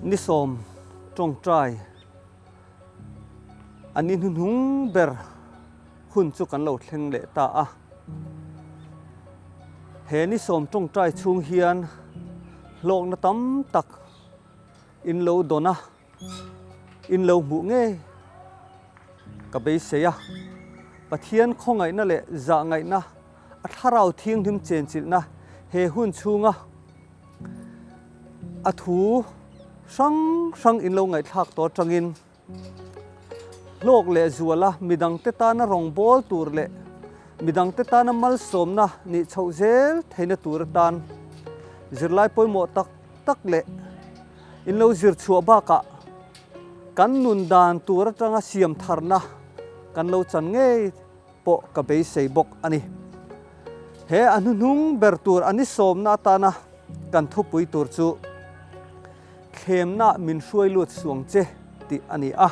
Ni sawm tawngtai a ni hnuhnung ber hun chu kan lo thleng leh ta a. He ni sawm tawngtai chhung hian hlawkna tam tak in lo dawn a, in lo hmuh ngei ka beisei a. Pathian khawngaihna leh zahngaihna a thlarau thianghlim chenchilhna he hun chhunga A thu hrang hrang in lo ngaihthlak tawh atangin hlawk leh zuala midangte tana rawngbâwl tur leh midangte tana malsawmna nih chhoh zel theihna tur atan zirlai pawimawh tak tak leh in lo zir chhuah bakah kan nun dan tur atanga siam tharna kan lo chan ngei pawh ka beisei bawk a ni. He a hnuhnung ber tur a ni sawmna atana kan thupui tur chu thlemna min hruai lut suang che tih a ni a.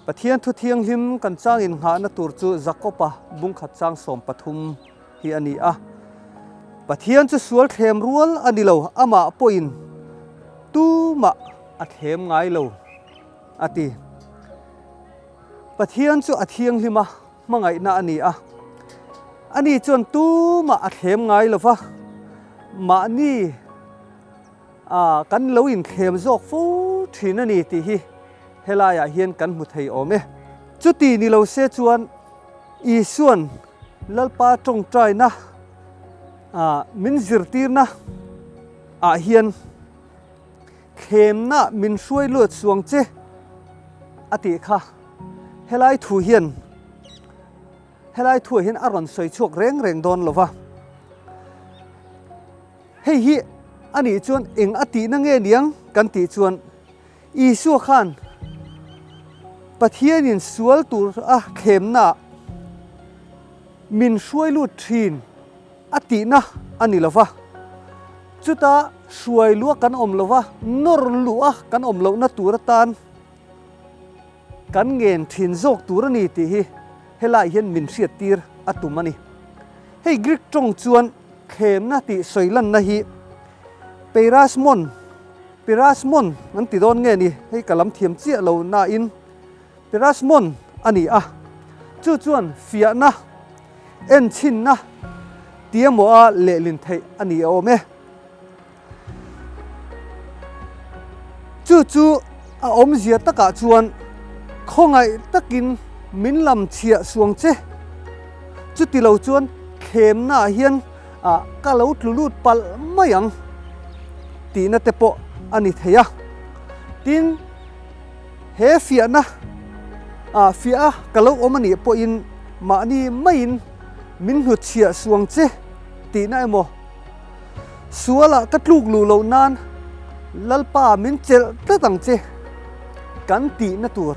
Pathian thu thianghlim kan changin nghahna tur chu Jakoba bungkhat chang 13 hi a ni a. Pathian chu sual thlem rual a ni lo, amah pawhin tumah a thlem ngai lo a ti. Pathian chu a thianghlim a, hmangaihna a ni a. Ani chuan tumah a thlem ngai lo va, mahni ah kan lo inthlem zawk fo thin a ni tih hi helaiah hian kan hmu thei awm e. Chuti ni lo se chuan Isua'n Lalpa tawngtaina ah min zirtirna ah hian Thlemna min hruai lut suang che a tih kha helai thu hian helai thuah hian a rawn sawi chhuak reng reng dawn lo va. Hei hi a nih chuan eng a tihna nge niang kan tih chuan Isua khan Pathianin sual tur a thlemnaah min hruai lut thin a tihna a ni lo va. Chuta hruai luah kan awm lo va, nawr luah kan awm lohna tur atan kan ngen thin zawk tur a ni tih hi helai hian min hriattir a tum a ni. Hei Greek tawng chuan thlemna tih sawi lanna hi peirasmon, pirasmon an ti dawn nge ni, hei ka lam thiam chiah lo nain pirasmon a ni a, chu chuan fiahna, Enchhinna tiemaw-a lehlin theih a ni awm e. Chu chu a awmzia takah chuan khawngaih takin min lam chhiah suang che. Chuti lo chuan thlemnaah hian ka lo tlu lut palh mai ang tihna te pawh a ni thei a. Tin, He fiahna ah fiah a ka lo awm a nih pawhin mahni maiin min hnutchhiah suang che tihna emaw sualah ka tluk luh loh nan Lalpa min chelh tlat ang che kan tihna tur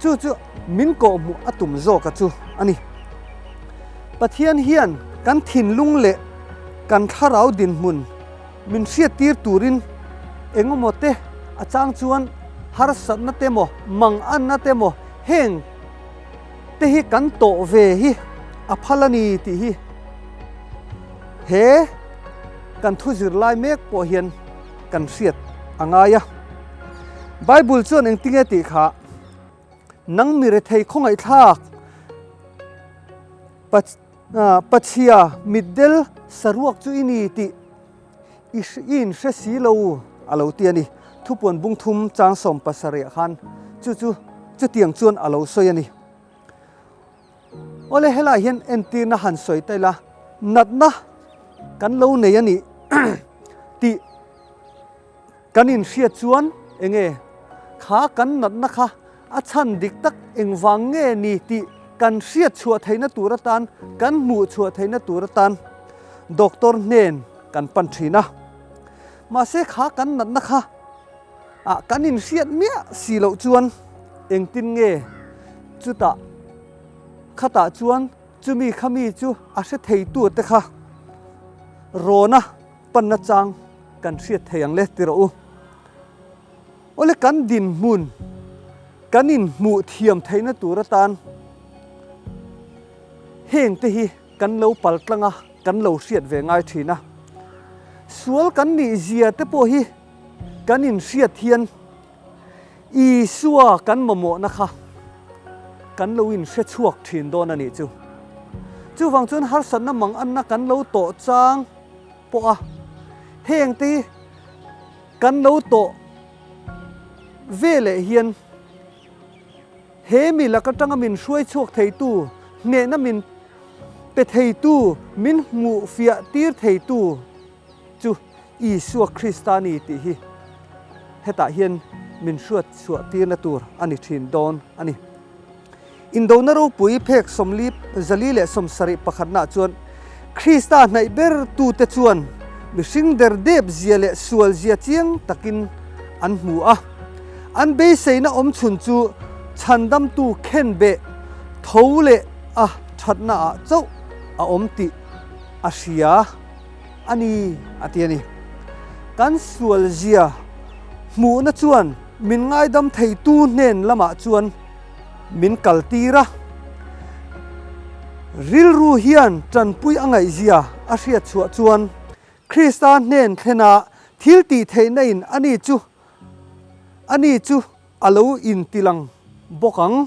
chu chu min kawhhmuh a tum zawk a chu a ni. Pathian hian kan thinlung leh kan thlarau dinhmun Min hriattir turin engemaw te a chang chuan harsatna te maw, manganna te maw heng te hi kan tawh ve hi a phal a ni tih hi he kan thu zir lai mek pawh hian kan hriat a ngai a. Bible chuan engtinge tih kha nang mi rethei khawngaihthlak Pachhia mitdel saruak chu i ni tih i inhre si lo a lo ti a ni. Thupuan bung thum chang 70 khan chu chu chutiang chuan a lo sawi a ni. Awle helai hian entirna han sawi ta ila natna kan lo nei a nih tih Kan inhriat chuan enge kha kan natna kha a chhan dik tak engvang nge ni tih kan hriat chhuah theihna tur atan, kan hmuh chhuah theihna tur atan doctor hnen kan pan thin a. Mahse kha kan natna kha ah kan inhriat miah si loh chuan engtin nge chutah khatah chuan chumi khami chu a hre theitu te kha rawna Panna chang kan hriat thei ang le ti rawh u. Awle kan dinhmun kan inhmuh thiam theihna tur atan heng te hi kan lo pal tlang a, kan lo hriat ve ngai thin a. Sual kan nih zia te pawh hi. kan inhriat hian Isua kan mamawhna kha kan lo inhre chhuak thin dawn a nih chu. Chuvang chuan harsatna mang anna kan lo tawh chang pawh a, hengte hi kan lo tawh veleh hian he mi lak atanga min hruai chhuak theitu, hnehna min pe theitu, min hmuh fiah tir theitu chu Isua Krista a ni tih hi hetah hian min hruat chhuah tirna tur a ni thin dawn a ni. Indona ropui phek 40 471 pakhatnaah chuan Krista hnaih ber tute chuan mihring der dep zia leh sual zia chiang takin an hmu a. An beiseina awm chhun chu chhandamtu khenbeh tho leh a thatnaah chauh a awm tih a hria a ni a ti a ni. Kan sual zia hmuhna chuan min ngaidam theitu hnen lamah chuan min kaltir a. Rilru hian tanpui a ngaihzia a hriat chhuah chuan Krista hnen thlenah thil tih theihna in ani chu ani chu a lo intilang bawk ang.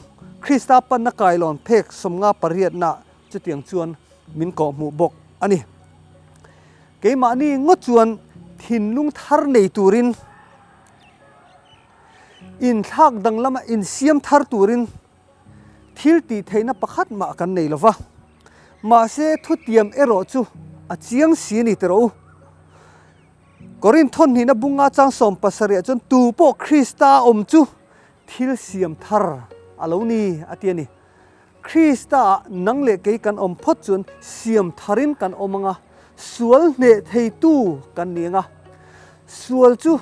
Krista panna kailawn phek 58 na chutiang chuan min kawhhmuh bawk a ni. Keimahni ngawt chuan thinlung thar nei turin, inthlak danglama insiam thar turin thil tih theihna pakhat mah kan nei lo va. Mahse thutiam erawh chu a chiang si a ni teh rawh u. Korinth thawnhnihna bunga chang 70 ah chuan tu pawh Krista awm chu thil siam thar a lo ni a ti a ni. Krista ah nang leh kei kan awm phawt chuan siam tharin kan awm ang a, sual hneh theitu kan ni ang a. Sual chu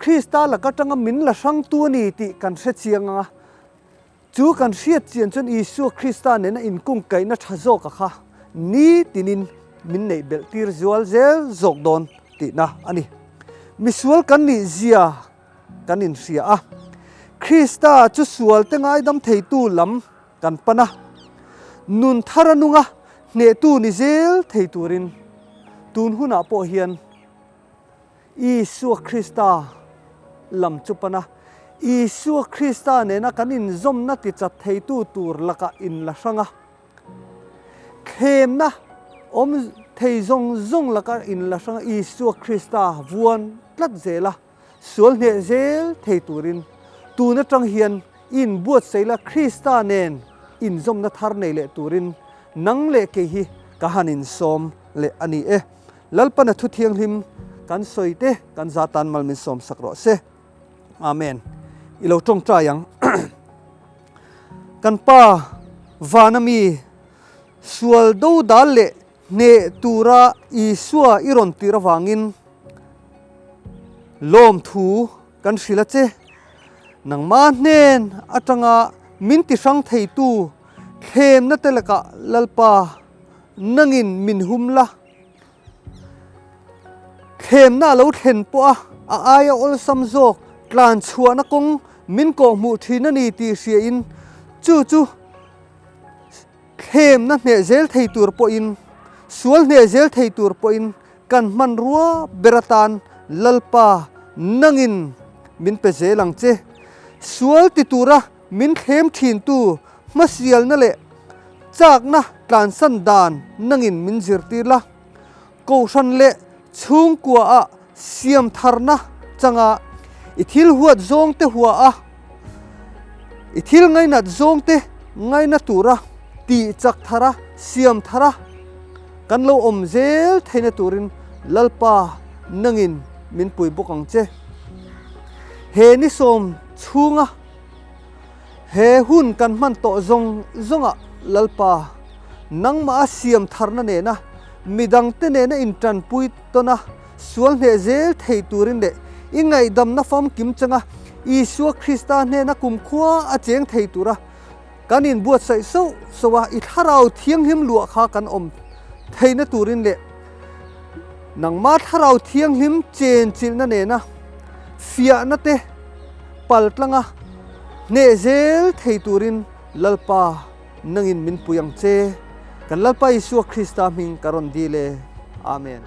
Krista lak atanga min la hrangtu a ni tih kan hre chiang ang a. Chu kan hriat chian chuan Isua Krista nena inkungkaihna tha zawka kha nitinin min neih belh tir zual zel zawk dawn tihna a ni. Misual kan nih zia kan inhria a, Krista chu sualte ngaidam theitu lam kan pan a, nun thar a nunga hnehtu ni zel thei turin tun hunah pawh hian Isua Krista lam chu pan a, Isua Krista nena kan inzawmna tichat theitu tur lakah inla hrang a, thlemna awm thei zawng zawng laka inla hrang a, Isua Krista vuan tlat zel a, sual hneh zel thei turin tun atang hian i inbuatsaih la, Krista nen inzawmna thar nei leh turin nang leh kei hi ka han insawm leh a ni e. Lalpana thu thianghlim kan sawi te kan za tan mal min sawm sak rawh se. Amen. I lo tawngtai ang. Kan pa vana mi sual do dal leh hneh tura Isua i rawn tir avangin lawm thu kan hrilh a che. Nangma hnen atanga min ti hrang theitu thlemna te lakah Lalpa nangin min hum la. Thlemna a lo thlen pawh a, a aia awlsam zawk tlan chhuahna kawng min kawhhmuh thin a ni tih hriain chu chu thlemna hneh zel thei tur pawhin, sual hneh zel thei tur pawhin kan hmanrua ber atan Lalpa nangin min pe zel ang che. Sual ti tura min thlem thintu hmasialna leh chakna tlansan dan nangin min zirtir la. Kohhran leh chhungkuaah siam tharna changa i thil huat zawngte hua a, i thil ngainat zawngte ngaina tura tih chak thara siam thara kan lo awm zel theihna turin Lalpa nangin min pui bawk ang che. He ni sawm chhunga he hun kan hman tawh zawng zawngah Lalpa nangmah a siam tharna nena midangte nena intanpui tawn a sual hneh zel thei turin leh i ngaihdamna famkim changa Isua Krista hnena kumkhua a cheng thei tura kan inbuatsaih sauh sauh a, i thlarau thianghlim luah kha kan awm theihna turin leh nangma thlarau thianghlim chenchilhna nena fiahna te pal tlanga hneh zel thei turin Lalpa nangin min pui ang che. Kan Lalpa Isua Krista hming ka rawn dil e. Amen.